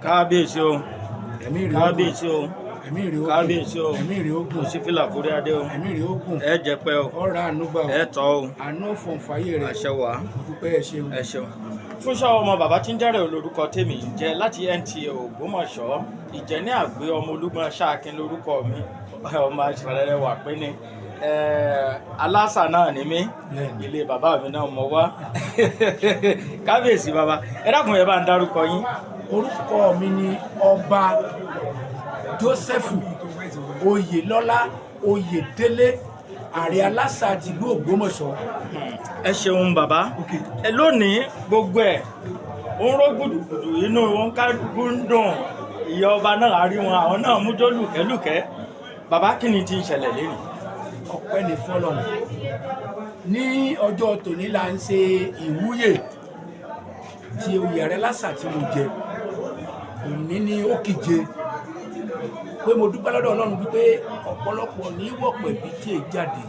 Kábíyèsí o. Ẹ̀mí rẹ̀ ó gùn. Kábíyèsí o. Ẹ̀mí rẹ̀ ó gùn. Kábíyèsí o. Ẹ̀mí rẹ̀ ó gùn. Kò sí fìlà forí adé o. Ẹ̀mí rẹ̀ ó gùn. Ẹ jẹ pẹ́ o. Ọ̀rọ̀ àánú gbà o. Ẹ tọ́ o. Àánú fọ̀nfàyè rẹ̀. Àṣẹ wà. Mo dúpẹ́, ẹ ṣeun. Ẹ ṣeun. Fúnṣọ́ ọmọ bàbá tí ń jẹ́rẹ̀ olórúkọ tèmi ń jẹ́ láti NTA Ògbómọ̀ṣọ́, ìjẹ́ ní àgbé ọmọ olúgbọ́n ṣáàkín lórúkọ mi, ọmọ àṣàrẹ̀rẹ̀ wà pé ní alásà náà ni mí. Ilé bàbá mi náà mọ wá. Kábíyèsí bàbá, ẹ dákun, ẹ bá ń dárúkọ yín. Orúkọ mi ni Ọba Joseph Oyèlọ́lá Oyèdélé, ààrẹ Alásà tìlú Ògbómọ̀ṣọ́. Ẹ ṣeun bàbá. Ẹ lónìí gbogbo ẹ ó ń ró gbùdùgbùdù, inú wọn kálukú ń dùn. Ìyá ọba náà á rí wọn, àwọn náà mújó lùkẹ́lùkẹ́. Bàbá, kí ni ti ń ṣẹlẹ̀ lẹ́nu? Ọpẹ́ ní fọ́lọ́run. Ní ọjọ́ tòní là ń ṣe ìwúyè tí oyè ààrẹ Alásà tí mo jẹ. Òní ní ó kìje pé mo dúpẹ́ lọ́dọ̀ Ọlọ́run wípé ọ̀pọ̀lọpọ̀ ní wọ̀pẹ̀ bí tí è jáde,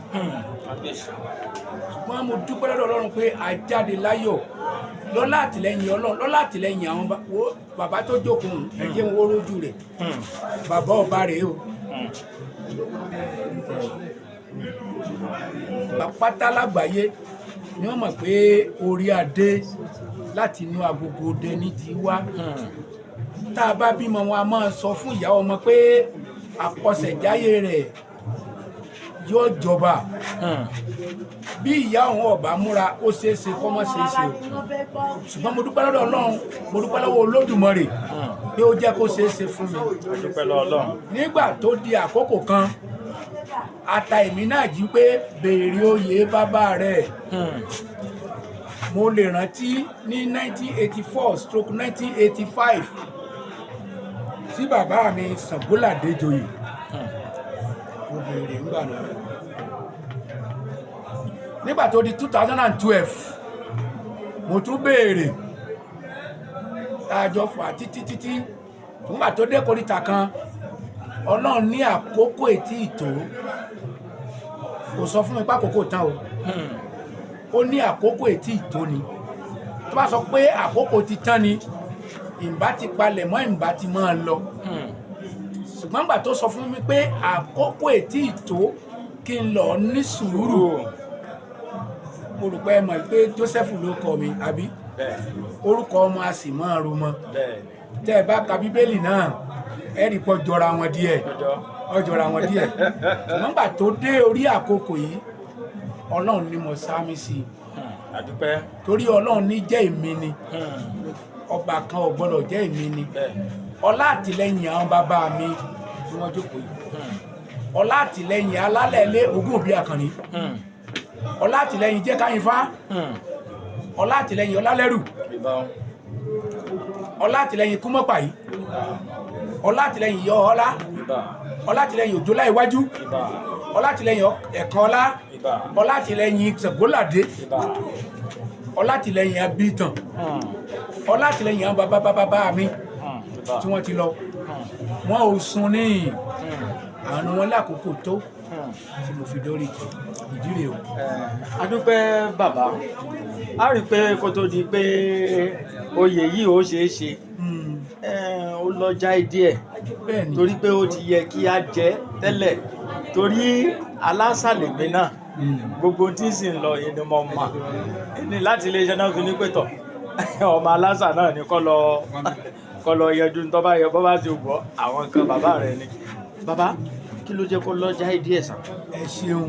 ṣùgbọ́n mo dúpẹ́ lọ́dọ̀ Ọlọ́run pé a jáde láyọ̀, lọ́lá àtìlẹ́yìn Ọlọ́run, lọ́lá àtìlẹ́yìn àwọn bàbá tó jókòó. Ẹ jẹ́ n wo rójú rẹ̀. Bàbá ọba rèé o. Pátá lágbàáyé ni wọ́n mọ̀ pé orí adé láti inú agogo dẹni ti wá. Tá a bá bímọ, wọn a máa sọ fún ìyá ọmọ pé àkọsẹ̀jáyé rẹ̀ yóò jọba. Bí ìyá òun ọba múra, ó ṣeé ṣe kọ́ mọ́ ṣeé ṣe o. Ṣùgbọ́n mo dúpẹ́ lọ́dọ̀ Ọlọ́run, mo dúpẹ́ lọ́wọ́ Olódùmarè pé ó jẹ́ kó ṣeé ṣe fún mi. A dúpẹ́ lọ́wọ́ Ọlọ́run. Nígbà tó di àkókò kan, ata èmi náà jí pé béèrè oyè bàbá rẹ̀. Mo lè rántí ní 1984/1985 tí bàbá mi Ṣàngóládé joyè, mo béèrè ńgbà náà. Nígbà tó di 2012, mo tún béèrè, tá a jọ fà títí títí. Nígbà tó dé koríta kan, Ọlọ́run ní àkókò ètí ìtò. Kò sọ fún mi pé àkókò tán o. Ó ní àkókò ètí ìtò ni. Tó bá sọ pé àkókò ti tán ni, ìbá ti palẹ̀ mọ́, ìbá ti máa lọ. Ṣùgbọ́n nígbà tó sọ fún mi pé àkókò ètí ìtò, kí n lọ ní sùúrù. Mo rò pé ẹ mọ̀ pé Joseph ló kọ mi, àbí? Orúkọ ọmọ a sì máa ro mọ. Tẹ́ ẹ bá ka Bíbélì náà, ẹ rí pọ́ jọra wọn díẹ̀. Ó jọra wọn díẹ̀. Ṣùgbọ́n nígbà tó dé orí àkókò yìí, Ọlọ́run ni mo sáámi sí i. A dúpẹ́. Torí Ọlọ́run ní jẹ́ èmi ni. Ọba kan ò gbọ́dọ̀ jẹ́ èmi ni. Ọlá àtìlẹ́yìn àwọn bàbá mi tí wọ́n jókòó yìí, ọlá àtìlẹ́yìn alálẹ̀ ilé ogún òbí àkànní, ọlá àtìlẹ́yìn jẹ́ káyínfá, ọlá àtìlẹ́yìn ọlálẹ́rù, ọlá àtìlẹ́yìn kúmọ̀pàyí, ọlá àtìlẹ́yìn yọ ọlá, ọlá àtìlẹ́yìn òjòlá iwájú, ọlá àtìlẹ́yìn ẹ̀kan ọlá, ọlá àtìlẹ́yìn Ṣàngóládé, ọlá àtìlẹ́yìn abítan, ọlá àtìlẹ́yìn àwọn bàbá bàbá mi tí wọ́n ti lọ, wọn ò sun ní àánú wọn lákòókò tó tí mo fi dórí ìdí rèé o. A dúpẹ́ bàbá. A rí i pé kó tó di pé oyè yìí ó ṣeé ṣe, ó lọ jáì díẹ̀. Torí pé ó ti yẹ kí a jẹ tẹ́lẹ̀, torí alásàlẹ̀gbẹ́ náà, gbogbo tí sì ń lọ yìí ni mo mọ̀ ní láti iléeṣẹ́ náà fi ní pẹ̀tọ̀ ọmọ alásà náà ni kọ́ lọ yẹjú tó bá yẹ, bó bá ti wọ̀ àwọn nǹkan bàbá rẹ̀ ni. Bàbá, kí ló jẹ́ kó lọ jáì díẹ̀ sàn? Ẹ ṣeun.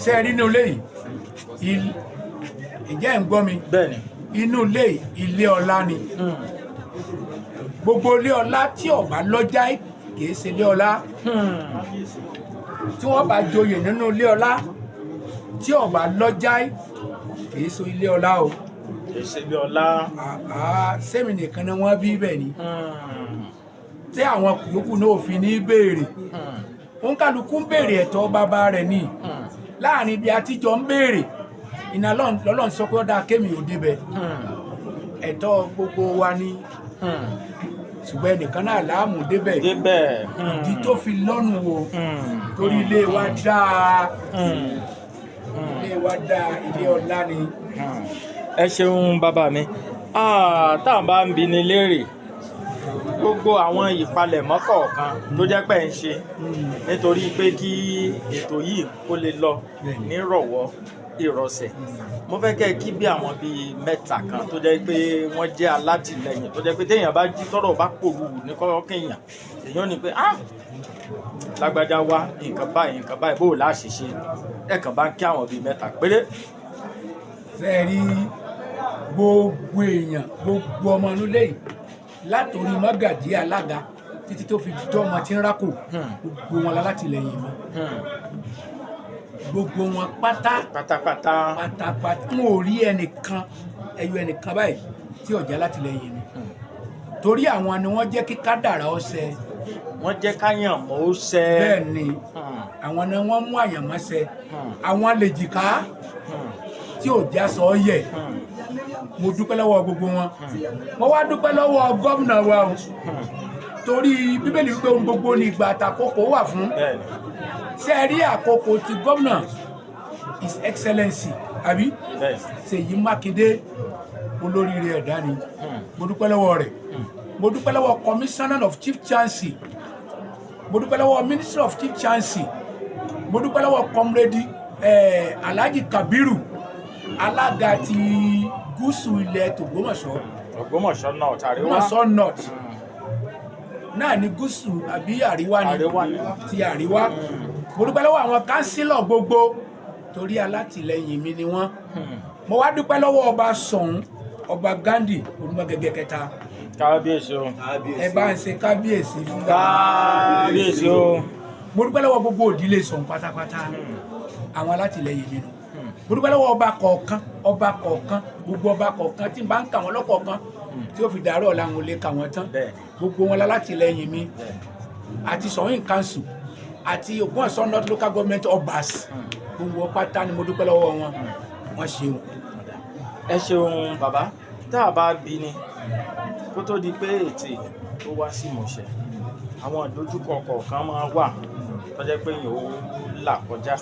Ṣé ẹ rí inú ilé yìí? Ǹjẹ́ ẹ̀ ń gbọ́ mi? Bẹ́ẹ̀ni. Inú ilé yìí, ilé ọlá ni. Gbogbo ilé ọlá tí ó bá lọ́jà kìí ṣe ilé ọlá. Tí wọ́n bá joyè nínú ilé ọlá tí ó bá lọ́jà, kìí ṣe ilé ọlá o. Kìí ṣe ilé ọlá. Àá sẹ́mi nìkan ni wọ́n bí bẹ́ẹ̀ ni tí àwọn yòókù náà fi ní béèrè. Òǹkàlùkù ń béèrè ẹ̀tọ́ bàbá rẹ̀ ní láàrin ibi àtijọ́ ń béèrè iná. Lọ́lọ́run sọ pé ó dáa kémi ò débẹ̀. Ẹ̀tọ́ gbogbo wa ni, ṣùgbọ́n ẹnìkan náà láàmú débẹ̀. Débẹ̀. Ìdí tó fi lọ́nu o, torí ilé wa dáa, ilé wa dáa, ilé ọlá ni. Ẹ ṣeun bàbá mi. Tá à bá ń bi ni léèrè. Gbogbo àwọn ìpalẹ̀mọ́ kọ̀ọ̀kan tó jẹ́ pé ń ṣe nítorí pé kí ètò yìí kó lè lọ nírọ̀wọ́ ìrọsẹ̀, mo fẹ́ kẹ́ kí bí àwọn bíi mẹ́ta kan tó jẹ́ pé wọ́n jẹ́ alátìlẹyìn, tó jẹ́ pé téèyàn bá jí tọ́rọ̀ bá pòrúurú ní kọ́kọ́ kéèyàn èèyàn ní pé ah, lágbájá wá, nǹkan báyìí, nǹkan báyìí, bó o láṣẹ ṣe, ẹ kàn bá ń kí àwọn bíi mẹ́ta péré. Ṣe é rí gbogbo èèyàn, gbogbo ọmọ inú ilé yìí, látòrí mọ́gàjí, alága, títí tó fi dọ́mọ tí ń rákò, gbogbo wọn lálátìlẹyìn mi, gbogbo wọn pátá pátápátá. Pátápátá. N ò rí ẹnìkan, ẹyọ ẹnìkan báyìí tí ó jẹ́ alátìlẹyìn mi, torí àwọn ni wọ́n jẹ́ kí kádàrá ọ̀sẹ̀. Wọ́n jẹ́ káyàn mọ́ ó ṣẹ́. Bẹ́ẹ̀ ni, àwọn ni wọ́n mú àyànmọ́ ṣẹ, àwọn lèjìká tí ò já sọ ọ́ yẹ. Mo dúpẹ́ lọ́wọ́ gbogbo wọn. Mo wá dúpẹ́ lọ́wọ́ gómìnà wa o, torí Bíbélì wípé ohun gbogbo ní ìgbà àtàkókò wà fún. Ṣé ẹ rí àkókò tí gómìnà, His Excellency, àbí Ṣèyí Mákindé, olóríire ẹ̀dá ni. Mo dúpẹ́ lọ́wọ́ rẹ̀. Mo dúpẹ́ lọ́wọ́ Commissioner of Chieftaincy. Mo dúpẹ́ lọ́wọ́ Minister of Chieftaincy. Mo dúpẹ́ lọ́wọ́ Comrade Alhaji Kabiru, alága ti gúúsù ilẹ̀ tògbómọ̀ṣọ́. Ògbómọ̀ṣọ́ náà tàríwá. Ògbómọ̀ṣọ́ North náà ní gúúsù àbí àríwá ni? Àríwá ni. Ti àríwá. Mo dúpẹ́ lọ́wọ́ àwọn councillor gbogbo, torí alátìlẹyìn mi ni wọ́n. Mo wá dúpẹ́ lọ́wọ́ ọba Ṣọ̀ún, Ọba Ghandi Olúmọgẹgẹ kẹta. Kábíyèsí o. Ẹ bá ń ṣe kábíyèsí fún wa. Kábíyèsí o. Mo dúpẹ́ lọ́wọ́ gbogbo òdílé Ṣọ̀ún pátápátá, àwọn alátìlẹyìn mi nù. Mo dúpẹ́ lọ́wọ́ ọba kọ̀ọ̀kan, ọba kọ̀ọ̀kan, gbogbo ọba kọ̀ọ̀kan tí n bá ń kà wọ́n lọ́kọ̀ọ̀kan tí ó fi dàárọ̀ làwọn ò lè kà wọ́n tán. Gbogbo wọn lálátìlẹyìn mi, àti Ṣọ̀ún Council àti Ògbómọ̀ṣọ́ North Local Government obas, gbogbo wọn pátá ni mo dúpẹ́ lọ́wọ́ wọn. Wọ́n ṣeun. Ẹ ṣeun bàbá. Tá a bá bí ni kó tó di pé ètè tó wá sí ìmọ̀ṣẹ́, àwọn ìdojúkọ kọ̀ọ̀kan máa wà tó jẹ́ pé èèyàn ó là kọjá.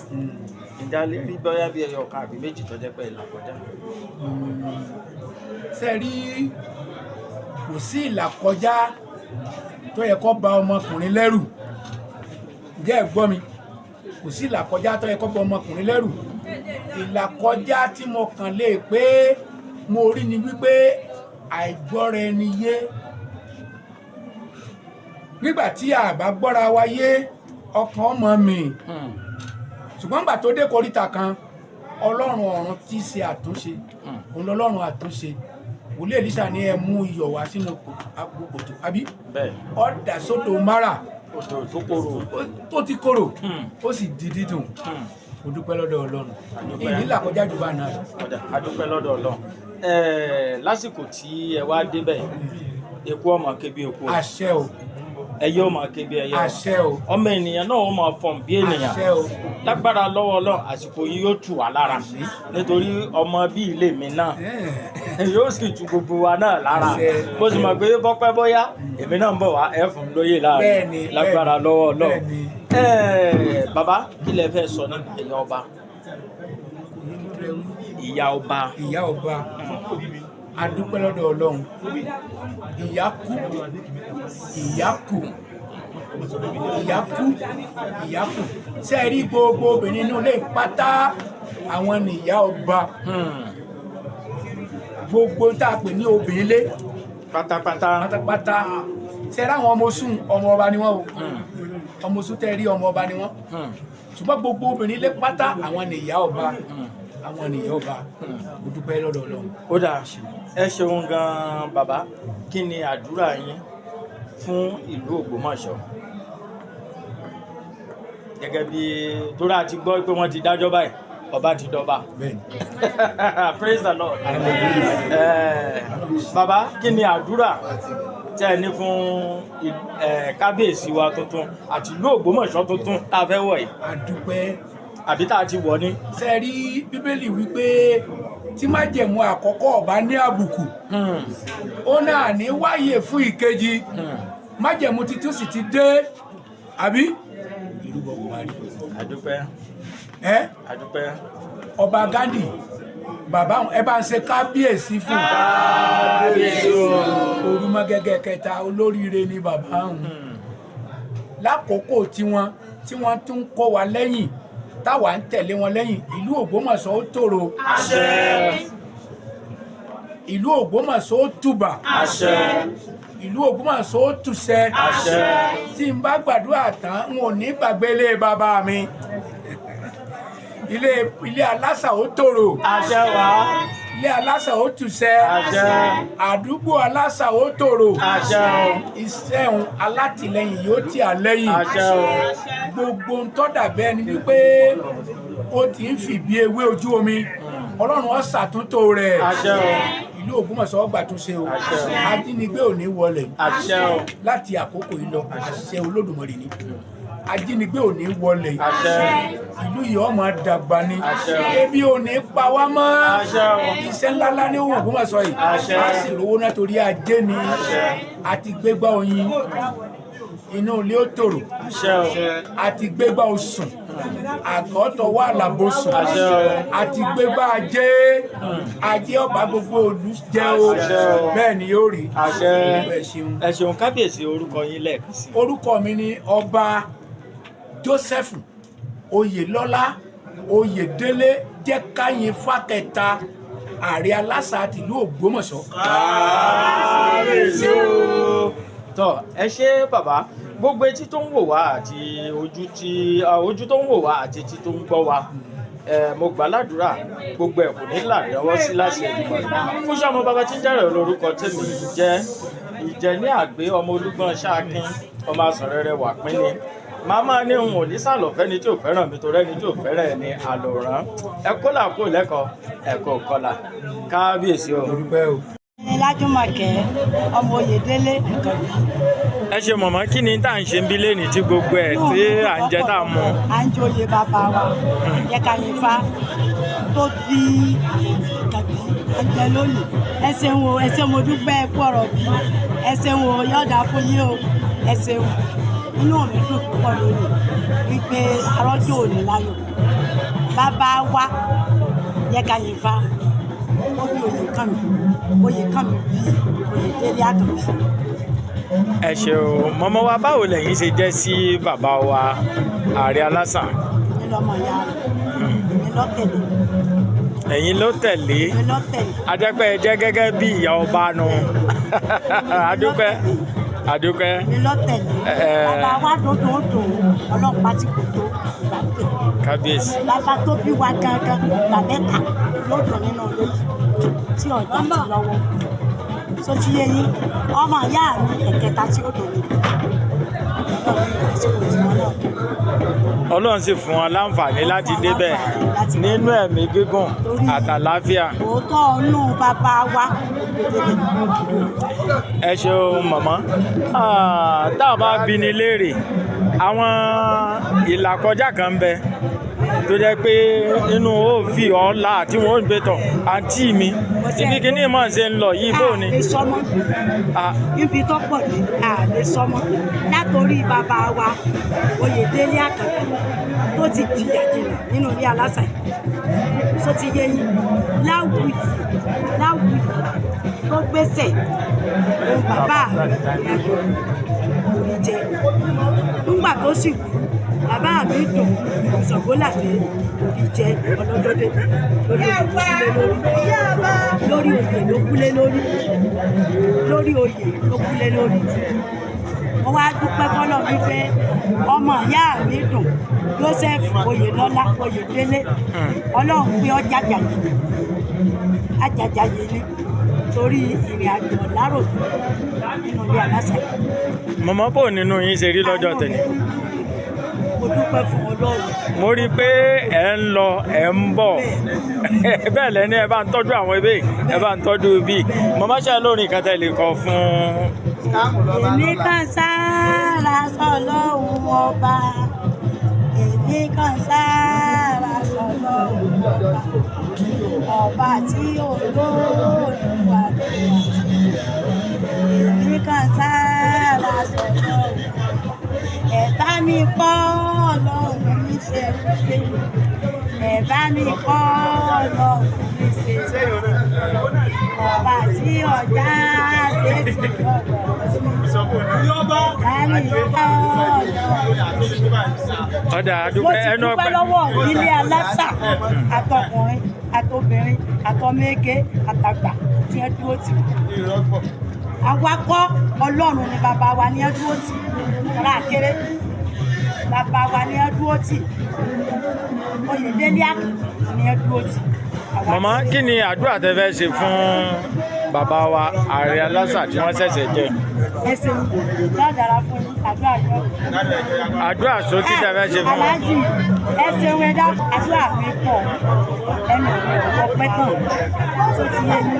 Ǹjẹ́ a lè rí bóyá bí ẹyọ kan àbí méjì tó jẹ́ pé ẹ là kọjá? Ṣe rí, kò sí ìlàkọjá tó yẹ kó ba ọmọkùnrin lẹ́rù. Ǹjẹ́ ẹ gbọ́ mi? Kò sí ìlàkọjá tó yẹ kó ba ọmọkùnrin lẹ́rù. Ìlàkọjá tí mo kàn lè pé mo rí ni wípé àìgbọ́ra ẹni yé. Nígbà tí a bá gbọ́ra wa yé, ọkàn ọmọ mi. Ṣùgbọ́n nígbà tó dé koríta kan, Ọlọ́run ọ̀run tí ṣe àtúnṣe, òun lọ́lọ́run àtúnṣe. Wòlíì Èlíṣà ní ẹ mú iyọ̀ wá sínú agbo kòtò, àbí ọ̀dà sódò Mara. Odò tó korò. Tó ti korò, ó sì di dídùn. Mo dúpẹ́ lọ́dọ̀ Ọlọ́run. Ìní làkọjá jù bá náà lọ. Ọ̀dà, a dúpẹ́ lọ́dọ̀ Ọlọ́run. Lásìkò tí ẹ wá débẹ̀, eku ọmọ kébi eku o. Àṣẹ o. Ẹyẹ ọmọ kébi ẹyẹ o. Àṣẹ o. Ọmọ ènìyàn náà ó máa fọ̀n bí ènìyàn. Àṣẹ o. Lágbára lọ́wọ́ Ọlọ́run, àsìkò yìí yóò tù wá lára, nítorí ọmọ bí ilé mi náà yóò sì tu gbogbo wa náà lára. Àṣẹ. Bó sì mọ̀ pé bọ́pẹ́ bóyá èmi náà ń bọ̀ wá ẹ fún mi lóye láàrin lágbára lọ́wọ́ Ọlọ́run. Bàbá, kí lẹ fẹ́ sọ nípa ìyá ọba? Ìyá ọba. Ìyá ọba, a dúpẹ́ lọ́dọ̀ Ọlọ́run. Ìyá kú, ìyá kú, ìyá kú, ìyá kú. Ṣé ẹ rí gbogbo obìnrin inú ilé pátá, àwọn ni ìyá ọba. Gbogbo tá a pè ní obìnrin lé pátápátá. Pátápátá. Ṣé ẹ rí àwọn ọmọ oṣù, ọmọ ọba ni wọ́n o. Ọmọ oṣù tẹ́ rí, ọmọ ọba ni wọ́n. Ṣùgbọ́n gbogbo obìnrin lé pátá, àwọn ni ìyá ọba, àwọn ni ìyá ọba. Mo dúpẹ́ lọ́dọ̀ Ọlọ́run. Ó dáa, ẹ ṣeun gan-an bàbá. Kí ni àdúrà yín fún ìlú Ògbómọ̀ṣọ́, gẹ́gẹ́ bí tóra ti gbọ́ pé wọ́n ti dájọ́ báyìí, ọba ti dọba? Bẹ́ẹ̀ni. Praise the Lord. Bàbá, kí ni àdúrà tẹ́ ẹ ní fún kábíyèsí wa tuntun àti ìlú Ògbómọ̀ṣọ́ tuntun tá a fẹ́ wọ̀ yìí? A dúpẹ́. Àbí tá a ti wọ̀ ni? Ṣe rí, Bíbélì wípé tí májẹ̀mú àkọ́kọ́ ọba ní àbùkù, ó náà ní wáyé fún ìkejì. Májẹ̀mú titun sì ti dé, àbí ìrúbọ kò parí. Àdúpẹ́. Ẹ Àdúpẹ́. Ọba Ghandi. Bàbá ẹ bá ń ṣe kábíyèsí fún Orúmọgẹ́gẹ́ kẹta. Olóríire ni bàbá òun lákòókò tiwọn tí wọ́n tún kọ́ wa lẹ́yìn, táwa ń tẹ̀lé wọn lẹ́yìn. Ìlú Ògbómọ̀ṣọ́ ó tòrò. Àṣẹ. Ìlú Ògbómọ̀ṣọ́ ó tùbà. Àṣẹ. Ìlú Ògbómọ̀ṣọ́ ó tùṣẹ. Àṣẹ. Tí n bá gbàdúrà tán, n ò ní gbàgbé ilé bàbá mi, ilé Alásà ó tòrò. Àṣẹ wá. Ilé Alásà ó tùṣẹ. Àṣẹ. Àdúgbò Alásà ó tòrò. Àṣẹ o. Iṣẹ́ òun alátìlẹyìn yóò tì á lẹ́yìn. Àṣẹ o. Gbogbo ń tọ́ dàbẹ́ ni wípé ó ti ń fìbí ewé ojú omi, Ọlọ́run ó ṣàtúntò rẹ̀. Àṣẹ o. Ìlú Ògbómọ̀ṣọ́ ó gbàtúnṣe o. Àṣẹ o. Ajínigbé ò ní wọlé. Àṣẹ o. Láti àkókò yìí lọ, àṣẹ Olódùmarè ni, ajínigbé ò ní wọlé. Àṣẹ. Ìlú yìí ó máa dàgbà ni. Àṣẹ. Ebi ò ní pa wá mọ́. Àṣẹ o. Iṣẹ́ ńláńlá ní òun Ògbómọ̀ṣọ́ yìí. Àṣẹ. A sì rówó náà torí ajé ni. Àti gbégbá oyin, inú ilé ó tòrò. Àṣẹ o. Àti gbégbá osùn, àgọ́tọ̀ wà lábòsùn. Àṣẹ o. Àti gbégbá ajé, ajé ọba gbogbo òlú jẹ́ o. Àṣẹ o. Bẹ́ẹ̀ ni yóò rí. Àṣẹ. Ẹ ṣeun. Ẹ ṣeun kábíyèsí, orúkọ yín lẹ́ẹ̀kan sí. Orúkọ mi ni Ọba Joseph Oyèlọ́lá Oyèdélé Jẹ́káyin Fákẹta, ààrẹ Alásà tìlú Ògbómọ̀ṣọ́. Kábíyèsí o. Tọ ẹ ṣé bàbá, gbogbo etí tó ń wò wá àti ojú tí ojú tó ń wò wá àti etí tó ń gbọ́ wa, mo gbà ládùúrà, gbogbo ẹ̀ kò ní làdánwọ́ sí láṣẹ Èdùmàrè. Fúnṣọ́ ọmọ bàbá tí ń jẹ́rẹ̀ lórúkọ tèmi jẹ́ ìjẹ́ ní àgbé ọmọ olúgbọ́n ṣáàkín ọmọ asọ̀rẹ́rẹ́ wà pín ni màmá ní òun ò ní sàlọ̀ fẹ́ni tí ò fẹ́ràn mi, torí ẹni tí ò fẹ́ràn ẹni àlòrán. Ẹ kó là kó lẹ́kọ̀ọ́ ẹ̀kọ́ kọlà. Kábíyèsí o. Mo dúpẹ́ o. Ní Lájúmọ̀kẹ́ ọmọ Oyèdélé Àkànbí. Ẹ ṣe mọ̀mọ́, kí ni tá à ń ṣe ń bí lẹ́nìí tí gbogbo ẹ̀ tí à ń jẹ tá à ń mu? À ń joyè bàbá wa Jẹ́káyínfá tó bí Àkànbí, à ń jẹ lónìí. Ẹ ṣeun o, ẹ ṣeun, mo dúpẹ́, ẹ kú ọ̀rọ̀ bí. Ẹ ṣeun o, yọ̀ọ̀dà fún yín o, ẹ ṣeun. Inú mi dùn púpọ̀ lónìí wípé arọ́jò òní láyọ̀. Bàbá wa Jẹ́káyínfá ó bí Oyèkánmi, Oyèkánmi bí Oyèdélé Àkànbí. Ẹ ṣeun mọ̀mọ́ wa, báwo lẹ̀yin ṣe jẹ́ sí bàbá wa ààrẹ Alásà? Mi lọ́mọ ìyá rẹ̀, mi lọ́tẹ̀lé. Ẹ̀yin ló tẹ̀lé? Mi lọ́tẹ̀lé. Adẹ́pẹ́ ẹ jẹ́ gẹ́gẹ́ bí ìyá ọba nu. Adúpẹ́, adúpẹ́. Mi lọ́tẹ̀lé. Bàbá wa dòdò dùn, ọlọ́pàá tí kò tó ìgbà pé. Kábíyèsí. Bàbá tó bí wa gangan, ìgbà mẹ́ta ló dùn nínú ilé yìí tí ọ̀dà ti lọ́wọ́. Sotí yé yín, ọmọ ìyá mi ẹ̀kẹta tí ó dùn mí. Àsìkò tí wọn náà dùn. Ọlọ́run sì fún wọn láǹfààní láti débẹ̀ nínú ẹ̀mí gígùn àtàláfíà. Òótọ́ ọ̀nù bàbá wa gbèdéke. Ẹ ṣeun mọ̀mọ́. Tá a bá bi ni léèrè, àwọn ìlàkọjá kan ń bẹ tó jẹ́ pé inú ó fi ọ̀la àti wọn ò gbé tọ̀ àǹtí mi ibi kíní mọ̀ ṣe ń lọ yìí, bó ni. A lè sọmọ níbi tó pọ̀ dé, a lè sọmọ látòrí bàbá wa Oyèdélé Àkànbí tó ti jìyà jìnnà nínú ilé Alásà yìí, tó ti yé yín láwùyí láwùyí tó gbèsè òun bàbá mi orí jẹ nígbà tó sì kú, bàbá mi dùn Ṣàngólàdé orí jẹ ọlọ́dọ́dẹ lórí oyè lórí oyè ló kúlé lórí, lórí oyè ló kúlé lórí. Mo wá dúpẹ́ fọlọ́ wípé ọmọ ìyá mi dùn Joseph Oyèlọ́lá Oyèdélé, Ọlọ́run pé ọ jàjàyè ajàjàyè ni torí ìrìn àjò ọ̀làrò nínú ilé Alásà. Mọ̀mọ́, bò nínú yín ṣe rí lọ́jọ́ tẹ̀lé? Mo dúpẹ́ fún Ọlọ́run. Mo rí i pé ẹ̀ ń lọ ẹ̀ ń bọ̀, bẹ́ẹ̀ lẹ́ni ẹ bá ń tọ́jú àwọn ebè, ẹ bá ń tọ́jú ibi. Mọ̀mọ́, ṣe lórin kan tẹ́ lè kọ fún? Èmi kan sára sọ́lọ́hun ọba, èmi kan sára sọ́lọ́hun ọba, ọba tí olóòlùwà ló wà. Èmi kan sára sọ́lọ́hun ọba, ẹ̀bá mi pọ́ Ọlọ́run mi ṣe ṣe, ẹ̀bá. bá mi kọ́ ọlọ́run mi ṣe. Ọba tí ọjà ṣe ti ọ̀dọ̀ bá mi kọ́ ọlọ́run mi ṣe. Ọ̀dà Mo àdúpẹ́ ti ẹnu dúpẹ́ ọpẹ́. lọ́wọ́ ilé alásà, àtọkùnrin, àtobìnrin, àtọmẹ́gẹ́, àtàgbà tí ẹ dúró tì. Àwa kọ́, Ọlọ́run ni bàbá wa ni ẹ dúró tì. Rà kéré, bàbá wa ni ẹ dúró tì. Oyèdélé Àkàndé ni ẹ dúró tì. Àwa Màmá, kéré. kí ni àdúrà tẹ́ fẹ́ ṣe fún bàbá wa ààrẹ alásà tí wọ́n ṣẹ̀ṣẹ̀ jẹ? Ẹ ṣeun, yóò dára fún yín, àdúrà yóò. Àdúrà sókí tẹ́ fẹ́ ṣe fún wọn. Aláàjì, ẹ ṣeun, ẹ dá àdúrà mi pọ̀, ẹnu mi ò pẹ́ tán tó ti yé mi.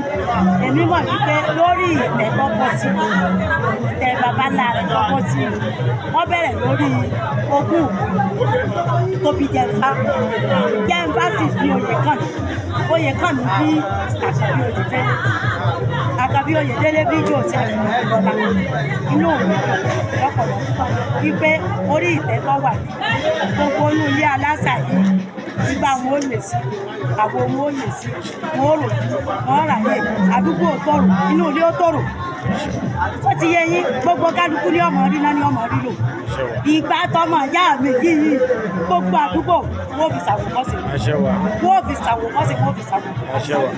Èmi mọ̀ wípé lórí ìtẹ́ kọ́kọ́ sí mi, ìtẹ́ baba ńlá rẹ̀ kọ́kọ́ sí mi, wọ́n bẹ̀rẹ̀ lórí ogún tóbi jẹnfa. Jẹnfa sì fi oyè kàn mí, oyè kàn mí bí Àkànbí Oyèdélé, Àkànbí Oyèdélé bí Joseph Ọlá. Inú mi dùn lọ́pọ̀lọpọ̀ wípé orí ìtẹ́ tó wà ní gbogbo inú ilé alásà yìí, nígbà wọn ò lè sí, àwọn wọn ò lè sí, wọn ò rò, wọn ráyè, àdúgbò ò tòrò, inú ilé ò tòrò. Ó ti yé yín, gbogbo kálukú ní ọmọ rí náà ní ọmọ rí lò. Ìgbà tọmọ ìyá mi yìí, gbogbo àdúgbò wọn ò fi ṣàwòkọ́ṣe, Ẹ ṣé wa. wọn ò fi ṣàwòkọ́ṣe, wọn ò fi ṣàwòkọ́ṣe. Ẹ ṣé wa.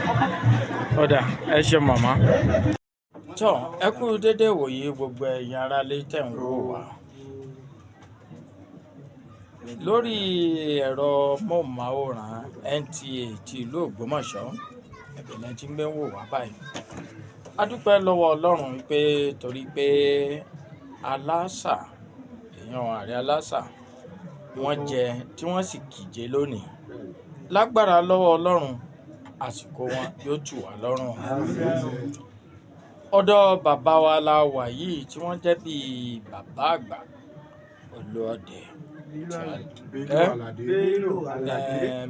Ọ̀dà, ẹ ṣé màmá. Tọ́ ẹ kú déédéé wòye gbogbo ẹ̀yin aráalé tẹ̀ ń wò wá lórí ẹ̀rọ móhùnmáwòrán NTA ti ìlú Ògbómọ̀ṣọ́. Ẹ̀bẹ̀lẹ̀ tí ń gbé ń wò wá báyìí. A dúpẹ́ lọ́wọ́ Ọlọ́run pé torí pé alásà, èèyàn ààrẹ alásà, wọ́n jẹ tí wọ́n sì kìje lónìí. Lágbára lọ́wọ́ Ọlọ́run, àsìkò wọn yóò tù wá lọ́rùn. Ọ̀dọ̀ bàbá wa la wà yìí tí wọ́n jẹ́ bíi bàbá àgbà olóòdẹ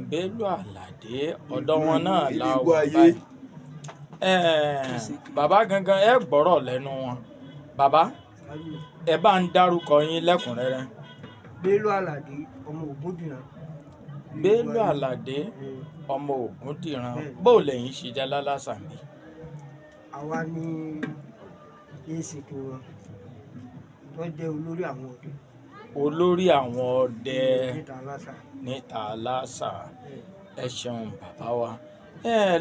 Bello Aládé. Ọ̀dọ̀ wọn náà la wà báyìí. Bàbá gangan, ẹ gbọ́rọ̀ lẹ́nu wọn. Bàbá, ẹ bá ń dárúkọ yín lẹ́kùnrẹ́rẹ́. Bello Aládé ọmọ Ògúndìran. Bello Aládé ọmọ Ògúndìran, bó lẹ́yìn ṣe jẹ́ lálásà mi? Àwa ní èsìkò wọn tó jẹ́ olórí àwọn ọdẹ. Olórí àwọn ọdẹ níta aláṣà. Níta aláṣà. Ẹ ṣeun bàbá wa.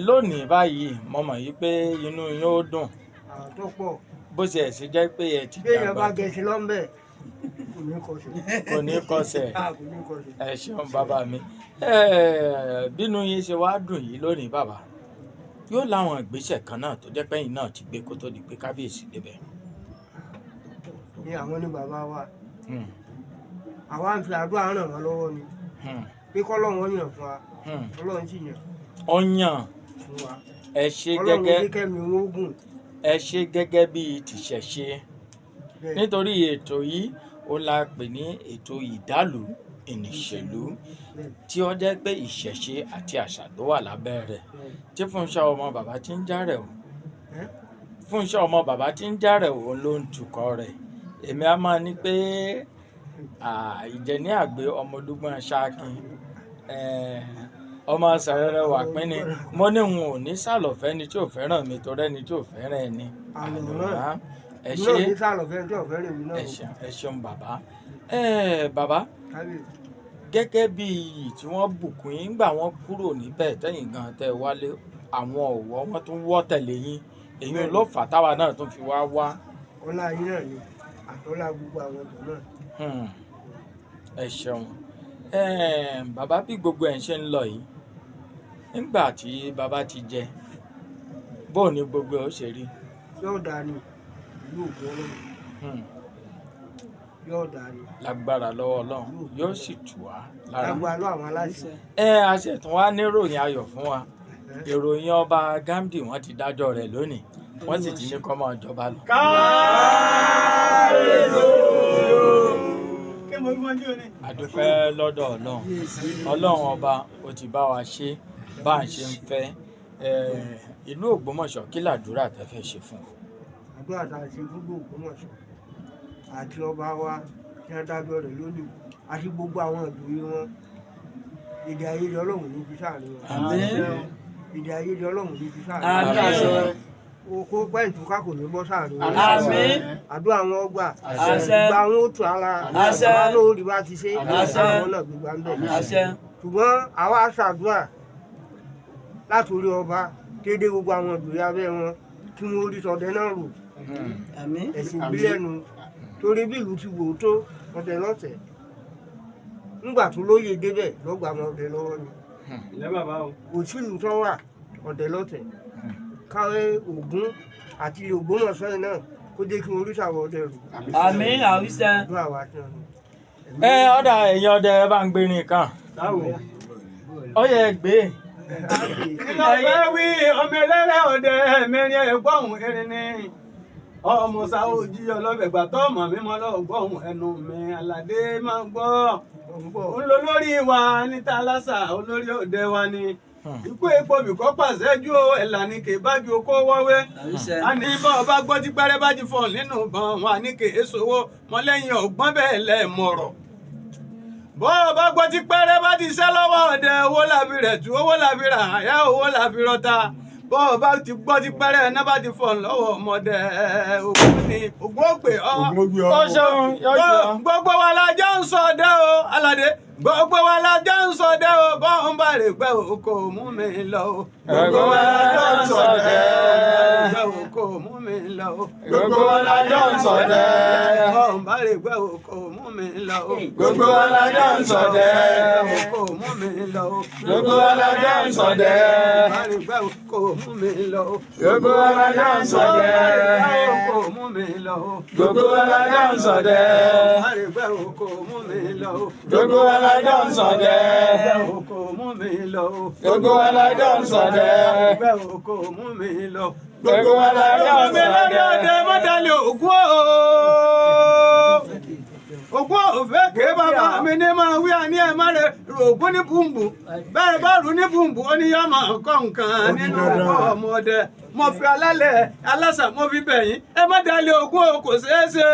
Lónìí báyìí, mo mọ̀ yí pé inú yín ó dùn. Àwọn tó pọ̀. Bó ṣe ẹ̀ ṣe jẹ́ pé ẹ ti Bí èèyàn bá dàgbà. gẹ̀ẹ́sì lọ́nbẹ̀, kò ní kọsẹ̀. Kò ní kọsẹ̀. Kò ní kọsẹ̀. Ẹ ṣeun bàbá mi. Bínú yín ṣe wá dùn yìí lónìí bàbá, yóò láwọn ìgbésẹ̀ kan náà tó jẹ́ pẹ́yìn náà ti gbé kó tó di pé kábíyèsí débẹ̀. Ní àwọn ní bàbá wa, àwa ń fi àdúrà ràn wọ́n lọ́wọ́ ni pé kọ́lọ́run yàn fún wa. Ọlọ́run sì yàn Ọyàn fún wa. Ẹ ṣe Ọlọ́run gẹ́gẹ́ ní kẹ́mi wọn ó gùn. Ẹ ṣe gẹ́gẹ́ bíi tìṣẹ̀ṣe. Bẹ́ẹ̀. Nítorí ètò yìí ó la pè ní ètò ìdálù ìníṣèlú, Bẹ́ẹ̀. tí ó jẹ́ pé ìṣẹ̀ṣe àti àṣà tó wà lábẹ́ rẹ̀, Bẹ́ẹ̀. tí Fúnṣọ́ ọmọ bàbá tí ń járẹ̀ o. Ẹ́? Fúnṣọ́ ọmọ bàbá tí ń járẹ̀ o ló ń tukọ̀ rẹ̀. Èmi á máa ní pé ìjẹ̀ní àgbẹ̀ ọmọ olúgbọ́n ṣáàkín, ọmọ sàrẹ̀rẹ̀ wà pín ni mo ní n ò ní sàlọ̀fẹ́ ni tí ò fẹ́ràn mi, torí ẹni tí ò fẹ́ràn ẹni Àlọ́rán. àlọ́rán. Ẹ Èmi ṣé. náà ní sàlọ̀fẹ́ tí ọ̀fẹ́ rèmi náà. Ẹ ṣeun, ẹ ṣeun bàbá. Bàbá, Kábíyèsí. gẹ́gẹ́ bí iyì tí wọ́n bùkún yín gbà wọ́n kúrò níbẹ̀, tẹ́yìn gan tẹ́ wálé, àwọn ọ̀wọ́ wọn tún wọ́ tẹ̀lé yín, èyí ló fà táwa náà tún fi wá wá. Ọlá yín náà ni, àtọ́lá gbogbo àwọn ọ̀dọ́ náà. Ẹ ṣeun. Bàbá, bí gbogbo ẹ̀ ń ṣe ń lọ yìí, nígbà tí bàbá ti jẹ, bóò ni gbogbo ẹ̀ ó ṣe rí? Yóò dáa ni, ìlú ògùn Ọlọ́run. Yóò dáa ni. Lágbára lọ́wọ́ Ọlọ́run, yóò sì tù wá lára. Lágbára lọ́wọ́ àwọn aláṣẹ. Ẹ a ṣe tún wá níròyìn ayọ̀ fún wa, ìròyìn ọba Ghandi, wọ́n ti dájọ́ rẹ̀ lónìí, wọ́n sì ti ní kó máa jọba lọ. A dúpẹ́ lọ́dọ̀ Ọlọ́run. Ọlọ́run ọba ó ti bá wa ṣe bá a ṣe ń fẹ́. Ìlú Ògbómọ̀ṣọ́, kí làdúrà tẹ́ fẹ́ ṣe fún un? Àdúrà tá a ṣe fún Ògbómọ̀ṣọ́ àti ọba wa tí wọ́n dájọ́ rẹ̀ lónìí àti gbogbo àwọn ìjòyè wọn, Èdè àìyedè Ọlọ́run ní fi sáàrin wọn. Èdè àìyedè Ọlọ́run ní fi sáàrin Àmín. wọn. Oko pẹ́ǹtù ká kò ní bọ́ sáàrin wọn. Àmín. Àdúrà wọn gbà. Àṣẹ. Ìgbà wọn ó tù ara. Àṣẹ. Àwa náà ó rí bá ti ṣe. Àṣẹ. Àwọn náà gbégbá ń bẹ̀. Àṣẹ. Ṣùgbọ́n àwa ṣàdúrà láti orí ọba dédé gbogbo àwọn ìjòyè abẹ́ wọn kí wọ́n rí tọdẹ náà rò. Àmín. Ẹ̀sìn ìbílẹ̀ nu torí bí ìlú ti wò ó tó ọdẹ lọ́tẹ̀ ńgbà tó lóye débẹ̀ lọ́gbà àwọn ọdẹ lọ́wọ́ ni kò sí ìlú tó wà ọdẹ lọ́tẹ̀ káwé Ògún àti Ògbómọ̀ṣọ́ yìí náà kó jẹ́ kí wọ́n rí sàwọn ọdẹ rò. Àmín àwíṣẹ. Àdúrà wa tí wọn. Ẹ ọ̀dà ẹ̀yin ọdẹ ẹ bá ń gbé ní kan. Ó yẹ gbé. Ìlọ́pẹ́ wí ọmọ ẹlẹ́rẹ́ ọdẹ mẹ́rin ẹ̀gbọ́n erin ni ọmọ sáwọ́jì ọlọ́bẹ̀gbà tó mọ̀ mímọ́ lọ́gbọ́n ẹnu mi Àlàdé máa gbọ́. Ń lọ lórí wa níta lásà olórí ọdẹ wa ni. Ikú epo bìkọ́ pàṣẹ ju ẹ̀là ni kì í bá ju okó wọ́wé. A ní bá ọba gbọ́ tí pẹ́rẹ́ bá ti fọ̀ nínú ìbọn wọn ní kì í sowó mọ́lẹ́yìn ọ̀gbọ́n bẹ́ẹ̀ lẹ̀ mọ̀rọ̀. Bó o bá gbọ́ tí pẹ́rẹ́ bá ti ṣẹ́ lọ́wọ́ ọ̀dẹ owó làbí rẹ̀ tú owó làbí rà àyà owó làbí rọta. Bó o bá ti gbọ́ tí pẹ́rẹ́ iná bá ti fọ̀ lọ́wọ́ ọmọdé ògún ni ògún ó gbé ọ. Ó ṣeun yọjọ. Gbogbo wa la jọ ń sọ ọdẹ o Aládé. Gbogbo wa la jọ ń sọ ọdẹ o bọ́n bá rè pẹ́ o kò mú mi lọ o. Gbogbo wa la jọ ń ṣọdẹ. Pẹ́ o kò mú mi lọ o. Gbogbo wa la jọ ń ṣọdẹ. Bọ́n bá rè pẹ́ o kò mú mi lọ o. Gbogbo wa la jọ ń ṣọdẹ. Kò mú mi lọ o. Gbogbo wa la jọ ń ṣọdẹ. Bá rè pẹ́ o kò mú mi lọ o. Gbogbo wa la jọ ń ṣọdẹ. Kò mú mi lọ o. Gbogbo wa la jọ ń ṣọdẹ. Bá rè pẹ́ o kò mú mi lọ o. Gbogbo wa la jọ ń ṣọdẹ. Kò mú mi lọ o. Gbogbo wa la jọ ń ṣọdẹ. Pẹ́ o kò mú mi lọ. Gbogbo wa la jọ ń Mi lórí ọdẹ ṣọdẹ. mọ́tàlẹ́ ògún o. Ògún òfé ké bàbá mi ní máa wí àní ẹ̀ má rẹ̀ ògún ní bùnbù. Bẹ́ẹ̀ bá rú ní bùnbù ó ní yá máa kọ́ nǹkan nínú ọmọdé. Mo fi alálẹ̀ alásà mo fi bẹ̀ yín. Ẹ má dalẹ̀ ògún o kò ṣeé ṣe.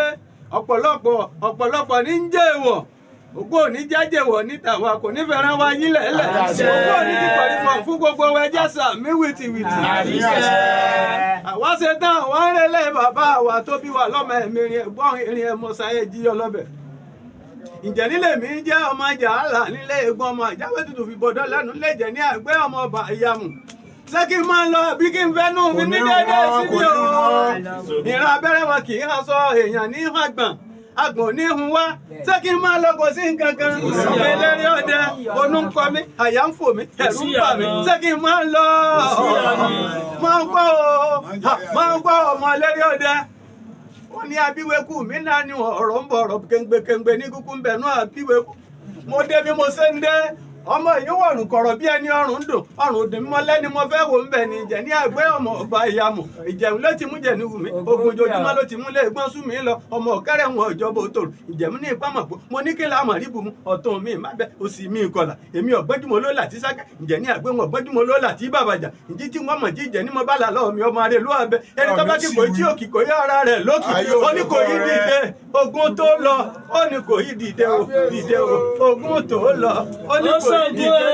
Ọ̀pọ̀lọpọ̀ ní ń jẹ́ èèwọ̀. Ògún òní jájẹ̀ wọ̀ níta wa kò ní fẹ́ràn wa yín lẹ̀lẹ̀. Ògún òní ti pọ̀rí fọ̀ fún gbogbo wa ẹjẹ́ sàmí wìtìwìtì. Àwa ṣe tán àwa ń relé bàbá wa tó bí wa lọ́mọ ẹ̀mìrin ẹ̀gbọ́n irin ẹ̀mọ sáyé jí ọlọ́bẹ̀. Ǹjẹ́ nílé mi jẹ́ ọmọ jàálà nílé ẹ̀gbọ́n ọmọ àjáwé tutù fi bọ̀dọ̀ lẹ́nu lẹ́jẹ̀ ní àgbẹ̀ ọmọ ọba ìyàmù. Ṣé kí n máa lọ bí kí n fẹ́ nù mí ní déédéé síbi o? Ìran abẹ́rẹ́ wọn kì í hàn sọ èèyàn ní àgbọ̀n. Àgbọ̀n ní hun wá. Ṣé kí n máa lọ kò sí nǹkan kan? Ọmọ eléré ọdẹ, onú ń kọ mí, àyà ń fò mí, ẹ̀rù ń bà mí. Ṣé kí n máa lọ? Máa ń gbọ́ o, máa ń gbọ́ ọmọ eléré ọdẹ. Ó ní abíwẹ́kù mi náà ni ọ̀rọ̀ ń bọ̀ ọ̀rọ̀ kéńgbékéńgbé ní kúkú ń bẹ̀nú abíwẹ́kù. Mo dé bí mo ṣe ń dé. Ọmọ yìí wọ̀rùn kọ̀rọ̀ bí ẹni ọrùn ń dùn. Ọrùn òdì mímọ́ lẹ́ni mo fẹ́ wò ń bẹ̀ ni ìjẹ̀ ní àgbẹ̀ ọmọ ọba ìyàmù. Ìjẹun ló ti mú jẹ̀nu wù mí. Ogun ojoojúmọ́ ló ti mú lé gbọ́n sú mi lọ. Ọmọ ọ̀kẹ́rẹ́ wọn ìjọba òtòrò. Ìjẹ̀mú ní ipá mọ̀ pé mo ní kí la mọ̀ rí bùnmu. Ọ̀tún mi má bẹ́ òsì mi ìkọlà. Èmi ọ̀gbẹ́júmọ́ ló là tí sákẹ́. Ǹjẹ́ ní àgbẹ̀ wọn ọ̀gbẹ́júmọ́ ló là tí bàbàjà. Ǹjí tí wọ́n mọ̀ jí ìjẹ́ ní mo bá là lọ́wọ́ mi ọmọ arẹ ló abẹ. Ẹni tó bá ti kò tí òkì kò yá ara rẹ̀ lókì. Ó ní kò yí dìde. Ogun tó lọ. Ó ní kò yí dìde o. Dìde o. Ogun tó lọ. Ó ní kò yí dìde.